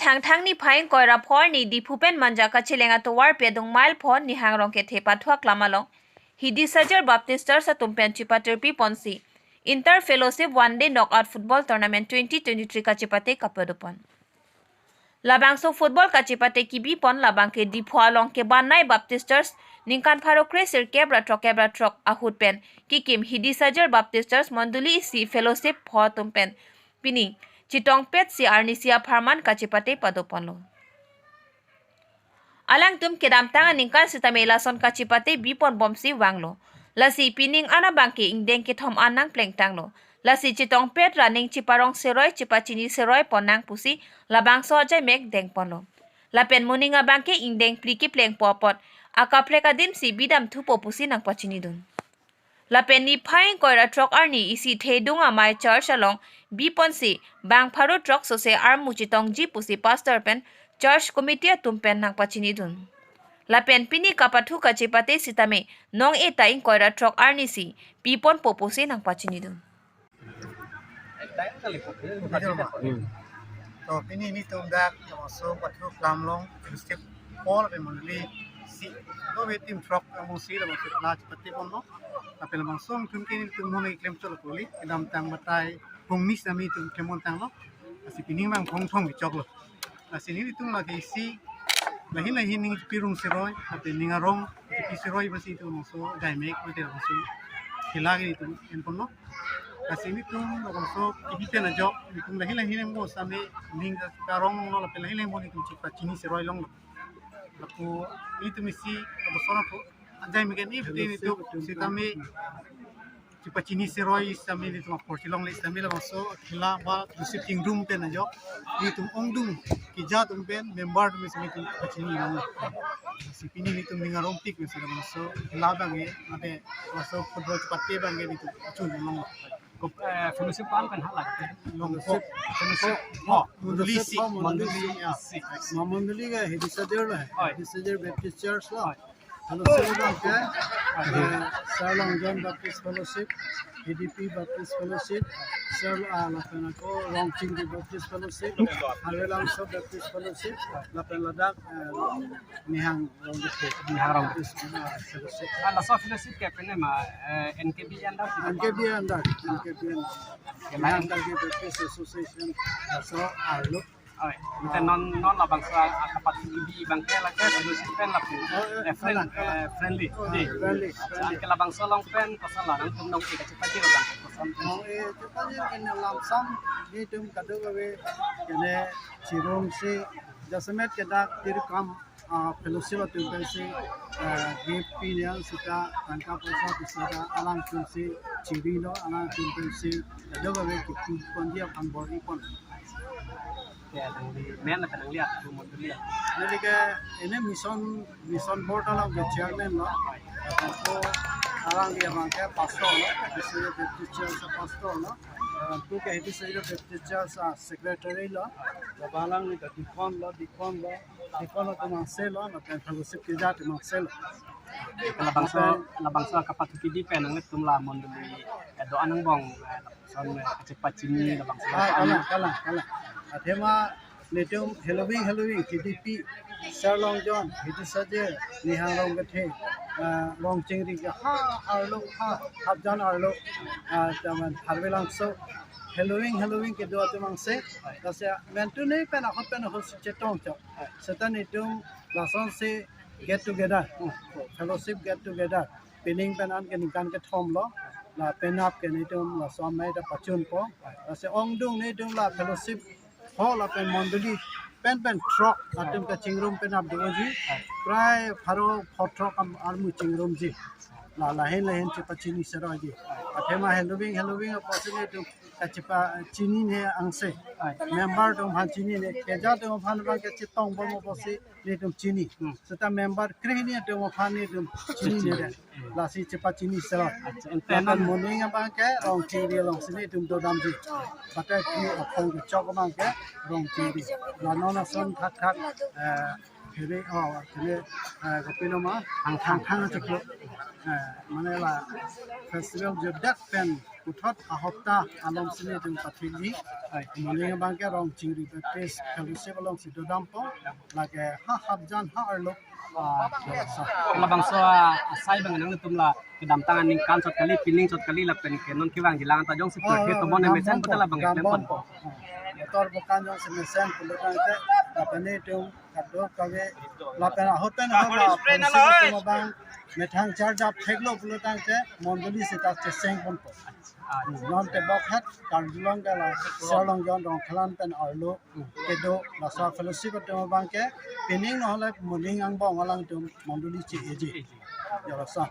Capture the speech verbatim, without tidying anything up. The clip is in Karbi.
Angthang niphai ingkoi ra pho arni Diphu pen Manja kacheleng atovarpi adung mile pho Nihang Rongkethe pathu aklam along Hidi Sajer Baptist Church atum pen chipatirpi ponsi Inter Fellowship One Day Knockout Football Tournament twenty twenty-three kachepate kapado pon. Labangso football kachepate kebi pon labang ke Diphu along kebanai Baptist Church ningkan pharo kre sirkep ra throkkep ra throk ahut pen kekim Hidi Sajer Baptist Church mondoli isi fellowship pho atum pen pining chetongpetsi arnisi apharman kachepate pado ponlo. Alangtum kedamtang aningkan sitame lason kachepate bi pon bomsi vanglo. Lasi pining an abang ke ingdeng kethom an nangplengtanglo. Lasi chetongpet ra ning cheparong seroi chepachini seroi pon nang pusi labangso ajaimek deng ponlo. Lapen moning abang ke ingdeng phli keplengpo apot akaprek adimsi bidam thupo pusi nangpachinidun. Lapen niphai ingkoi ra throk arni isi Thedung Amei Church along bi ponsi bang pharo throk sose armu chetongji pusi pastor pen church committee atum pen nangpachinidun. Lapen pini kapathu kachepate sitame nong-e ta ingkoi ra throk arnisi pi ponpo pusi nangpachinidun. Hmm. To pini nelitum dak labangso pathu aklam along Christian Paul pen mondoli isi, do we team throk among si labangso kachepate ponlo. Lapen labangso atum ke nelitum non klem cholo kuli kedamtang batai pungni sami tum klem pontanglo. Lasi pining bang thongthong kechoklo. Lasi nelitum lake isi lahin lahin ning pirung seroi, lapen ning arong pi seroi basi itum labangso ajaimek mate labangso khela ke itum en ponlo. Lasi nelitum labangso kebi pen ajok nelitum lahin lahin ning bo sami ning arong longlo lapen lahin lahin bo nelitum chepachini seroi longlo. Lapu nelitum isi labangso lapu ajaimek ke ni pute nelitum sitame chepachini seroi sitame nelitum apor chelongle sitame labangso khela ba fellowship chingrum pen ajok nelitum ongdung keja atum pen member atum sitame nelitum pachini longlo. Lasi pini nelitum ning arongpik mesi labangso khela abang ke mate labangso football chepate abang ke nelitum chun longlo. Kop- eh, fellowship ko-an pen hala? Longkok. Fellowship. Oh, mondoli isi. Mondoli isi. Ya. Isi. Ma mondoli ke Hidi Sajer lo hai. Oi. Hidi Sajer Baptist Church lo. Oi. Fellowship abang ke, eh, Sarlong John Baptist Fellowship, H D P Baptist Fellowship, Sar, ah, lapen ako Rongchingri Baptist Fellowship, Harelangso Baptist Fellowship, lapen ladak, eh, Nihang Rongkethe. Nihang Rongkethe. Baptist, ah, Fellowship. Ah, laso fellowship ke pen ma, eh, N K B under? N K B under, N K B under. Nihang Karbi Baptist Association, laso arlo. Oi, ante non non labangso akapathu kebi abang ke lake fellowship pen lapu. Oh, eh, eh, friend, kalang, kalang. Eh, friendly. Oh, di. Friendly, friendly. Anke labangso along pen koson la nangtum nong-e kachepajir abang ke koson. Nong-e chepajir ke ne lamsam nelitum kadokave ke ne chirumsi jasemet ke dak tirkam, ah, fellowship atum pensi, ah, gift pi ne sita tangka poisa pi sita alangtum si chirilo, alangtum pensi kadokave kepi ponji aphan bor-i pon. Ya, nangli men apa nangli atu mondoli ya? Neli ke ini mission, mission board along ke chairman lo. Ako alangli abang ke pastor lo, Hidi Sajer Baptist Church pastor lo. Ako ke Hidi Sajer Baptist Church secretary lo. Lapen alangli ke deacon lo, deacon lo, deacon lo atum angse lo, lapen fellowship keja atum angse lo. Labangso, labangso akapathu kebi pen nanglitum la mondoli, eh, do-an angbong, eh, son, eh, kachepachini labangso. Ah, kalang, kalang, kalang. Athema nelitum heloving, heloving, H D P, Sarlong John, Hidi Sajer, Nihang Rongkethe, ah, Rongchingri ke ha arlo, ha, Hapjan arlo, ah, teman Harelangso, heloving, heloving kedo atum angse, lasi mentune pen ahut pen ahut si chetong chok. Seta nelitum lasonsi get together, fellowship get together. Pining pen an ke ningkan kethom lo, la penap ke nelitum laso amei ta pachunpo. Lasi ongdung nelitum la fellowship hall lapen mondoli pen pen throk atum kachingrum penap doji. Prai pharo pho throk am armu chingrumji. La lahin lahin chepachini seroiji. Athema heloving heloving apotsi nelitum kachepachini ne angse. Member atum aphan chinine, keja atum aphan abang ke chetong bom apotsi nelitum chini. Hmm. Seta member krehini atum aphan nelitum chinine. Lasi chepachini seroi. Acha, ante lapen non moning abang ke Rongchingri alongsi nelitum dodamji. Batai pi aphong kechok abang ke Rongchingri. La non ason thakthak, eh, Kene, oh, kene, eh, kopi nama? Angthang. Angthang achiklo. Eh, mane la festival jodek pen puthot ahopta along si netum pathikji. Moning abangke Rongchingri Baptist Fellowship alongsi dodampo. Lake ha hapjan ha arlo. Ah, labangso, ah, asai abang nangtum la kedamtang aningkan chot kali, pining chot kali lapen ke non kevangji lang ta jongsi, oh, pirthe tomon damponpo, mesen puta labang damponpo. Klem ponpo. Motor bokan jongsi mesen pulo tangte, lapen netum kadokave, lapen ahut pen ahut la fellowship atum abang methang charjap theklo pulo tangte mondoli seta checheng ponpo. Ah, non tebok het karjulong ke la Sarlongjon Rongkhelan pen arlo kedo, laso fellowship atum abangke pining nohole moning angbong alangtum mondoli che-eji. Jalaso.